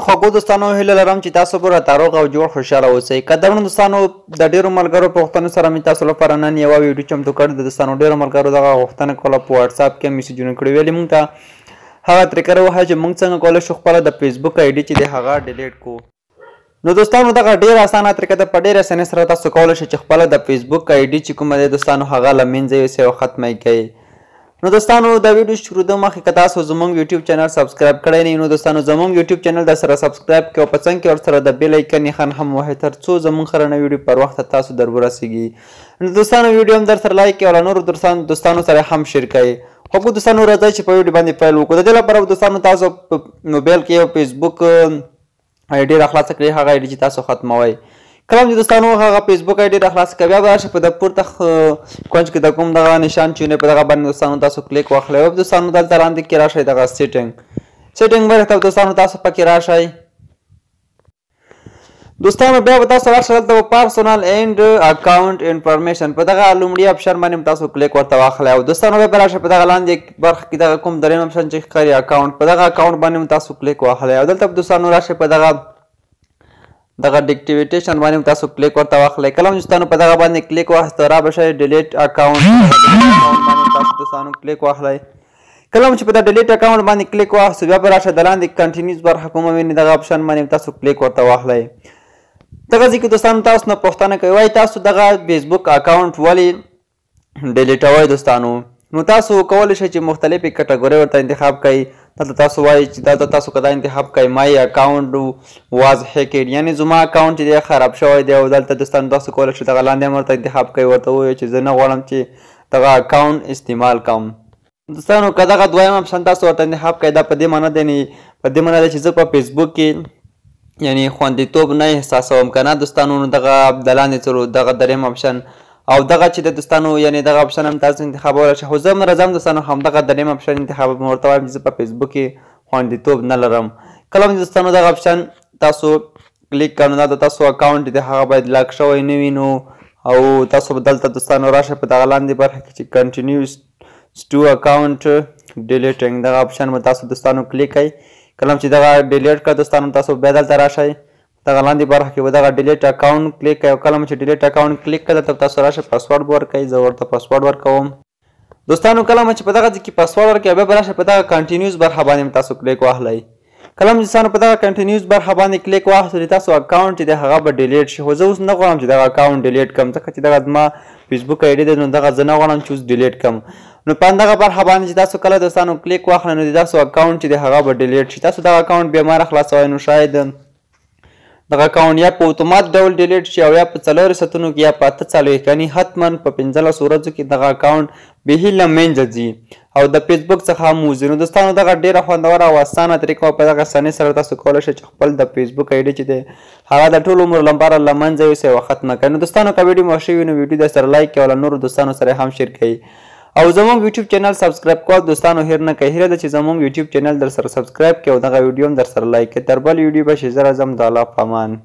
خوږو دوستانو، هیله لرم چې تاسو به راته روغ او جوړ، خوشحاله اوسئ. قدرمنو دوستانو، د ډیرو ملګرو په غوښتنو سره مې تاسو لپاره نن یوه ویډیو چمتو کړې ده. دوستانو، ډیرو ملګرو دغه غوښتنه کوله، په واتساپ کې میسجونه کړي، ویلې مونږ ته هغه طریقه راوښیه چې مونږ څنګه کولی شو خپله د فیسبوک آی ډي چې دی هغه ډیلیټ کړو. نو دوستانو، دغه ډیره اسانه طریقه ده. په ډیره اسانۍ سره تاسو کولی شئ چې خپله د فیسبوک آی ډي چې کومه دی دوستانو، هغه له منځه یوسئ او ختمه یې کړئ. نو دوستانو، د ویډیو شروع د مخکې که تاسو زمونږ یوټیوب چینل سبسکرایب کړی نه، نو دوستانو، زمونږ یوټیوب چینل در سره سبسکرایب کړئ او په څنګ کې ورسره د بیل ایکن نښان هم وهئ، تر څو زمونږ هره نوې ویډیو پر وخت تاسو در ورسیږي. نو دوستانو، ویډیو هم در سره لایک کړئ او له نورو دوستانو سره هم شیر کړئ. خو دوستانو، راځئ چې په ویډیو باندې پیل وکړو. د دې لپاره دوستانو، تاسو په موبایل کې یو فیسبوک آی ډي راخلاصه کړئ، هغه آی ډي چې تاسو ختموئ. کله چې دوستانو هغه فیسبوک آی ډي راخلاص کړئ، بیا به راشئ په د پورته کونج کې د کوم دغه نشان چې په دغه باندې دوستانو تاسو کلیک واخلئ. او دوستانو، دلته لاندې کې راشئ دغه سیټینګ برخې ته دوستانو تاسو پکې راشئ. دوستانو، بیا به تاسو راشئ دلته په پرسونل اینډ اکاونټ انفارمیشن، په دغه لومړي اپشن باندې تاسو کلیک ورته واخلئ. او دوستانو، بیا به راشئ په دغه لاندې برخه کې دغه کوم دریم اپشن چې ښکاري اکاونټ، په دغه اکاونټ باندې تاسو کلیک واخلئ. او دلته دوستانو راشئ په دغه ډیکټیویټیشن باندې تاسو کلیک ورته واخلئ. کله چې دوستانو په دغه باندې کلیک واخیست، را به شئ ډیلیټ اکاونټ باندې تاسو دوستانو کلیک واخلئ. کله چې په دا ډیلیټ اکاونټ باندې کلیک واخیست، بیا به راشه د لاندې کنټینیوز برخه کومه وینئ، دغه اپشن باندې تاسو کلیک ورته واخلئ. دغه ځای کې دوستانو تاسو نه پوښتنه کوي، وایي تاسو دغه فیسبوک اکاونټ ولې ډیلیټوئ؟ دوستانو، نو تاسو کولی شئ چې مختلفې کټګورۍ ورته انتخاب کړئ. دلته تاسو وایي چې دلته تاسو که دا انتخاب کړئ، "My account was hacked"، یعنی زما اکاونټ چې دی خراب شوی دی. او دلته دوستانو تاسو کولی شئ دغه لاندې هم ورته انتخاب کړئ، ورته ووایئ چې زه نه غواړم چې دغه اکاونټ استعمال کړم. دوستانو، که دغه دویم اپشن تاسو ورته انتخاب کړئ، دا په دې معنی دی چې زه په فیسبوک کې یعنی خوندیتوب نه احساسوم که نه. دوستانو، نو دغه د لاندې څلور دغه دریم اپشن او دغه چې د دوستانو یعنی دغه اپشن هم تاسو انتخابولی شئ. خو زه هم راځم دوستانو، همدغه دریم اپشن انتخابوم، ورته وایم چې زه په فیسبوک کې خوندیتوب نه لرم. کله هم دوستانو دغه اپشن تاسو کلیک کړئ، نو دا د تاسو اکاونټ دی هغه باید لاک شوی نه وي. نو او تاسو به دلته دوستانو راشئ په دغه لاندې برخه کې چې کنټینیوز ټو اکاونټ ډیلیټینګ، دغه اپشن به تاسو دوستانو کلیک کړئ. کله چې دغه ډیلیټ کړه دوستانو، تاسو بیا دلته راشئ دغه لاندې برخه کې به دغه ډیلیټ اکاونټ کلیک کړئ. او کله چې ډیلیټ اکاونټ کلیک کړه، دلته تاسو راشئ پاسورډ به ورکړئ. زه ورته پاسورډ ورکوم. دوستانو، کله چې په دغه ځای کې پاسورډ ورکړئ، بیا به راشئ په دغه کنټینیوز برخه باندې تاسو کلیک واخلئ. کله چې دوستانو په دغه کنټینیوز برخه باندې کلیک واخلئ، تاسو اکاونټ چې دی هغه به ډیلیټ شي. خو زه اوس نه غواړم چې دغه اکاونټ ډیلیټ کړم، ځکه چې دغه زما فیسبوک آی ډي دی، نو دغه زه نه غواړم چې اوس ډیلیټ کړم. نو په همدغه برخه باندې چې تاسو کله دوستانو کلیک واخلئ، نو د تاسو اکاونټ چې دی هغه به ډیلیټ شي. تاسو دغه اکاونټ بیا مه راخلاصوئ. نو شاید دغه اکاونټ یا په اتومات ډول ډیلیټ شي او یا په 4 ساعتونو کې یا په 48، یعنی حتما په 15 ورځو کې دغه اکاونټ بیخي له منځه ځي او د فیسبوک څخه هم وځي. نو دوستانو، دغه ډیره خوندوره او اسانه طریقه وه. په دغه اسانۍ سره تاسو کولی شئ چې خپل د فیسبوک آی ډي چې دی هغه د ټول عمر لپاره له منځه یوسئ او ختمه کړئ. نو دوستانو، که ویډیو مو ښه وي، نو ویډیو در سره لایک کړئ او له نورو دوستانو سره هم شیر کړئ او زموږ یوټیوب چینل سبسکرایب کول دوستانو هیر نه کړئ. هیله ده چې زموږ یوټیوب چینل در سره سبسکرایب کړئ او دغه ویډیو هم در سره لایک کړئ. تر بل ویډیو به شي، زه راځم، د الله په امان.